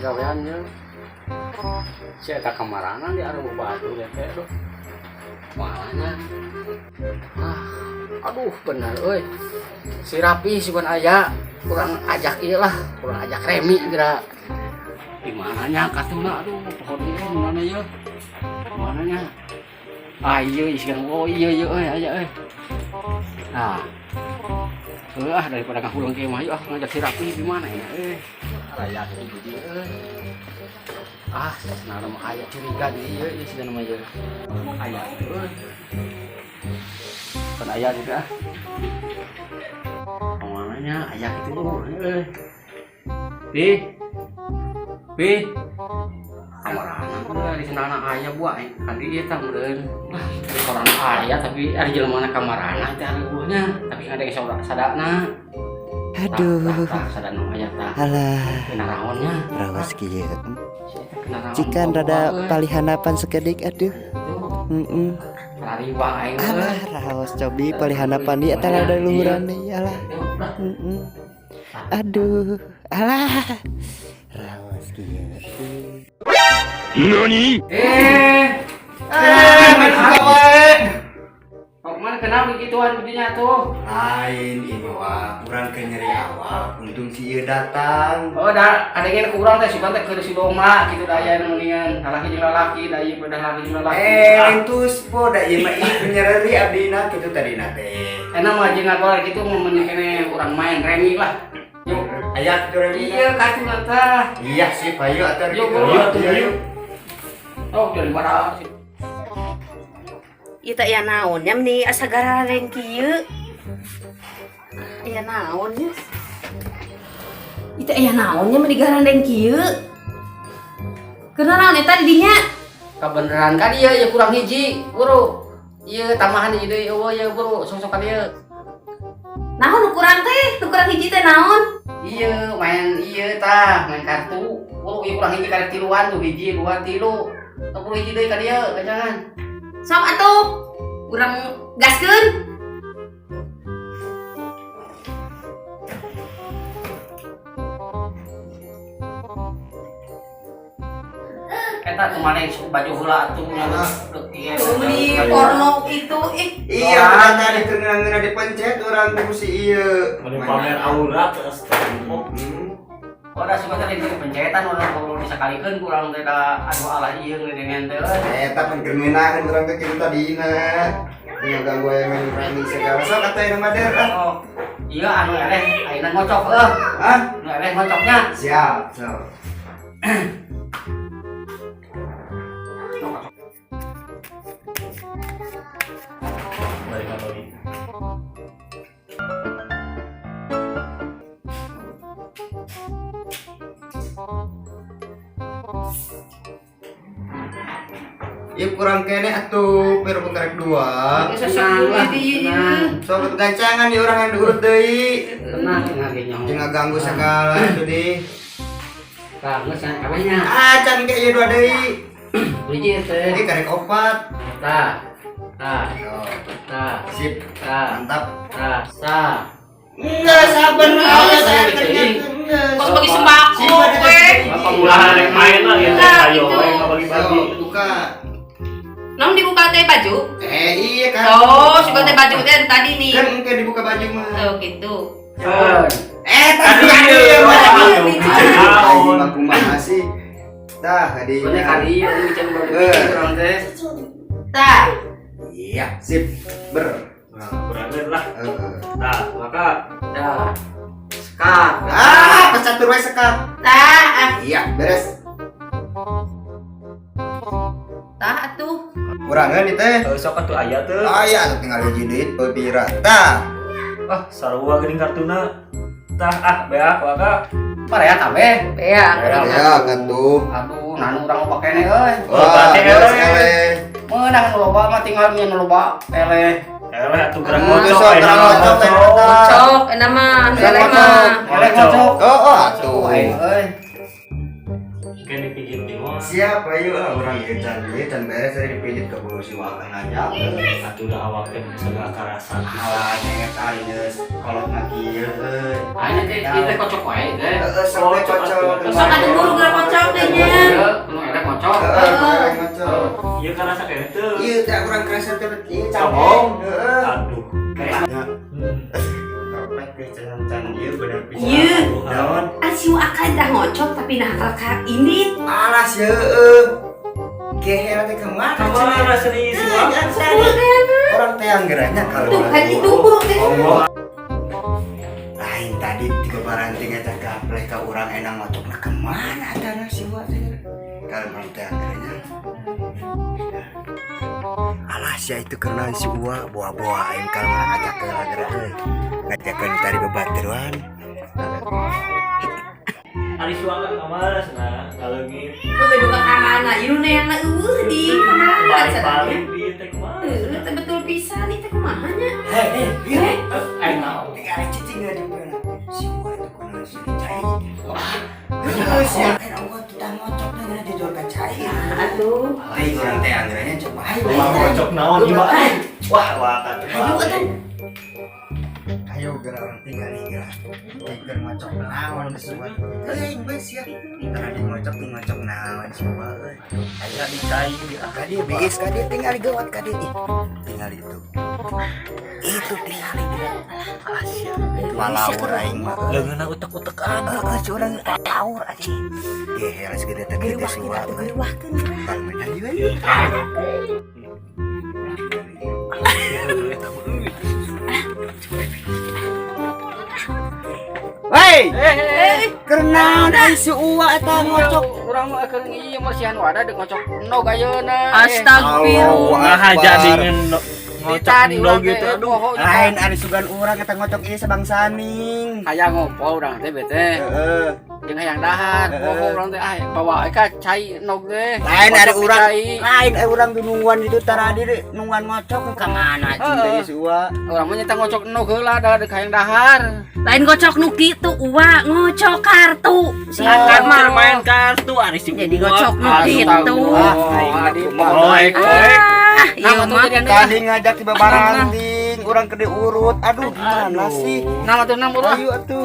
Gawean nya. Si eta kamarana di areuh batu teh aduh. Mana? Ah, aduh bener euy. Si Rapi sugan aya, kurang ajak ieu lah, kurang ajak remi geura. Di mananya kartuna, aduh pohon ieu mana ieu? Mananya? Ah iya isikan, oh iya iya euy aya euy. Nah. Heuh ah, daripada ngahulang ke mah, yuk ah ngajak si Rapi di mana ya euy. Raya di dieu euy. Ah, senara mah aya curiga di ieu ieu sigana mah ieu. Aya euy. Kan aya juga ah. Kamaranya aya kitu euy. Pi. Pi. Kamarana euy di sendalna aya buah kan di ieu tah meureun. Lah, di koran aya tapi ari jelema na kamarana teh ari buahnya, tapi ada yang sadana. Aduh. Tah, sadana aya tah. Alah, Kena raonnya. Rawas kieu. Si eta kena raon Cikan buah rada euy. palihanapan sekedik, aduh. Tuh, Heeh. rariwa aing euy. Alah, rawas cobi palihanapan di eta rada luhuran deui, alah. Tuh, lah. Heeh. Aduh, alah. Rawas kieu. Eh, Eh, main buka wae. Kok mana kenal begituan begitunya tuh? Lain ieu mah urang ke nyeri awal, untung si ieu datang. Oh, dah ada yang kurang teh sugan teh keur si domba gitu da aya nu mendingan lalaki jeung lalaki da ieu beda lalaki jeung lalaki. Eh, lain tus po da ieu mah ieu nyeri abdina kitu tadina teh. Enak mah jeung ngagor gitu mau mending kene urang main remi lah. Yuk. Aya kitu remi. Iya, kartu tah. Iya sih, payu atuh Yuk, gitu. yuk, Iya, yuk. Oh, daripada Ieu teh aya naon nya meni asa garareng kieu. Aya naon nya? Ieu teh aya naon nya meni garareng kieu? Keur naon eta di dinya? Kabeneran kan ieu ya kurang hiji, buru. Ieu tambahan hiji deui eueuh ieu buru sok-sok ka dieu. Naon nu kurang teh? Nu kurang hiji teh naon? Iya, main ieu tah, main kartu. Buru ieu kurang hiji karek tiluan tuh, hiji, dua, tilu. Teu perlu hiji deui ka dieu, jangan. Sok atuh. Urang gaskeun. Eta tuh mana yang baju heula atuh nya deuk ieu. Tuh meni porno kitu ih. Iya, udah tadi keur ngeunah dipencet urang ku si ieu. Mending pamer aurat, astagfirullah. Hmm. Oh, da suka teh di pencetan urang kalau disakalikeun kurang teh da aduh alah ieu ngedengen teh euy. Eta pan keur ngeunaheun urang teh kitu tadina. Nya ganggu aya main remi segala. Sok atuh aya mah der ah. Oh, iya anu eleh ayeuna ngocok euy. Hah? Anu eleh ngocoknya. Siap, sok. Balik lagi. Ieu kurang kene atuh, pero karek dua. Sosok lah, di dieu. tenang. Sok atuh gancangan di urang yang diurut deui. Tenang tenang ge nyaho. Jeung ngaganggu segala atuh di. Tah, geus kabehnya. Ah, can ge ieu dua deui. Hiji teh. Ini karek opat. Tah. Tah, Yo, tah, sip, tah, mantap. Tah, tah. Enggak, sabar Enggak, enggak. Kos bagi sembako we. Pemulahan yang main lah gitu. Nah, Ayo, gitu. ayo bagi-bagi. Sok, buka. Naon dibuka teh baju? Eh, iya kan. Oh, suka teh baju teh tadi nih. Kan engke dibuka baju mah. Oh, gitu. Ceun. Eh, tadi Aduh, iya mah. aduh. Aduh, mah kumaha sih? Tah, Soalnya hadinya. kali ieu can baru Eh. urang teh. Tah, Iya, sip. Ber. Nah, berani lah. Heeh. Nah, maka Dah. Sekat. Ah, pecatur we sekat. Tah, ah. Iya, beres. Tah atuh. Kurangan ieu teh. Sok atuh aya teu. Aya atuh tinggal hiji deui pira. Tah. Ah, sarua geuning kartuna. Tah, ah, beak maka. Parea kabeh. Bea. Ya, atuh. Aduh, nanu urang loba kene euy. Wah, berarti geus eleh. eleh. Meunang nu loba mah tinggal nya nu loba eleh. Eleh atuh gerang Aduh, ngocok. sok Ayeuna gerang mah ngocok, ngocok. ayeuna. Cok, enak mah, nu Sok eleh ngocok. mah. Eleh ngocok. Oh, oh atuh. Aing euy. Mungkin di pinggir di mah. Siap. Siap, ayo ah urang ieu can ieu can beres dari dipijit ke bulu si Wakan aja. Atuh da awak teh segala karasa. Alah, nyenget aing geus kolot mah kieu euy. Aing teh ieu teh kocok wae teh. Heeh, sok we kocok. Sok atuh buru geura kocok deh nya. Ieu nu eleh kocok. Heeh, goreng kocok. Ieu karasa kene teu. Ieu teh urang kerasa teh ieu Sombong. capek. Heeh. Aduh. Ya. Topek teh can ieu bener pisan. Ieu. Naon? Ah, si Waka dah ngocok tapi nah akal ka ini. Alas ya heueuh. Geher teh kemana? Kamana seni si Wak? Orang teh anggerannya kalau Tuh kan itu buru teh. Allah. Lain tadi tiga baranting eta gaplek ka urang enang ngocok nah kemana atana si Wa teh? Kalau orang teh anggerannya. Alas ya itu karena si Uwa bawa-bawa aing kalau orang ngajakeun geura euy. Ngajakeun tadi bebaturan. Ari si Waka kamana cenah ngaleungit. Lu bedu ka kamana? Ieu nu yang eueuh di kamana Balik-balik sadanya. di teh kumaha? Heueuh teh betul pisan ieu teh kumaha nya? Hei, Eh, Eh naon. tinggal cicing aja si Uwa itu kunaon si cai. Heeh, si Allah kita ngocok teh geuna dijual ka cai. Atuh. Aing urang teh anggerannya coba ayo. Wah, ngocok naon ieu mah? Wah, Waka teh. Ayo atuh. Ayo geura urang tinggal geura. Tinggal ngocok naon si Uwa. Euy, geus ya. Karena di ngocok di ngocok naon si Uwa euy. Aya di cai di ah. Kadi biis kadi tinggal gawat kadi ih. Tinggal itu. Itu tinggal dia. Alas ya. Malawur aing mah. Leungeunna utek-utekan. Heeh, si urang tawur aja. Geher segede teh gede si Uwa. Geuwahkeun atuh geuwahkeun geura. Kalem aja yuk. Hei, Eh, kenaon ai si Uwa eta ngocok. Urang mah keur ieu mersihan wadah deuk ngocok endog ayeuna. Astagfirullah. Nah, jadi ngocok Tadi endog urang gitu teh aduh. poho juga. Lain ari sugan urang eta ngocok ieu sabangsaning. Hayang ngopo urang teh bete. Heeh. Jeung hayang dahar, poho urang teh ah bawa ka cai endog teh. Lain ari Kocok di urang, cai. lain ari urang tuh nungguan itu taradi deh, nungguan ngocok ka mana cinta Heeh. si Uwa. Urang mah nyata ngocok endog heula da deuk hayang dahar. Lain ngocok nu kitu uwa, ngocok kartu. Si Kan mah main kartu ari si Jadi Uwa. ngocok nu kitu. Astagfirullah, adi mah. Poek, poek. Ah, ieu Nah, mah tuh Tadi ngajak tiba baranting, urang ke diurut. Aduh, gimana sih? Nah, atuh nang urang. Ayo atuh.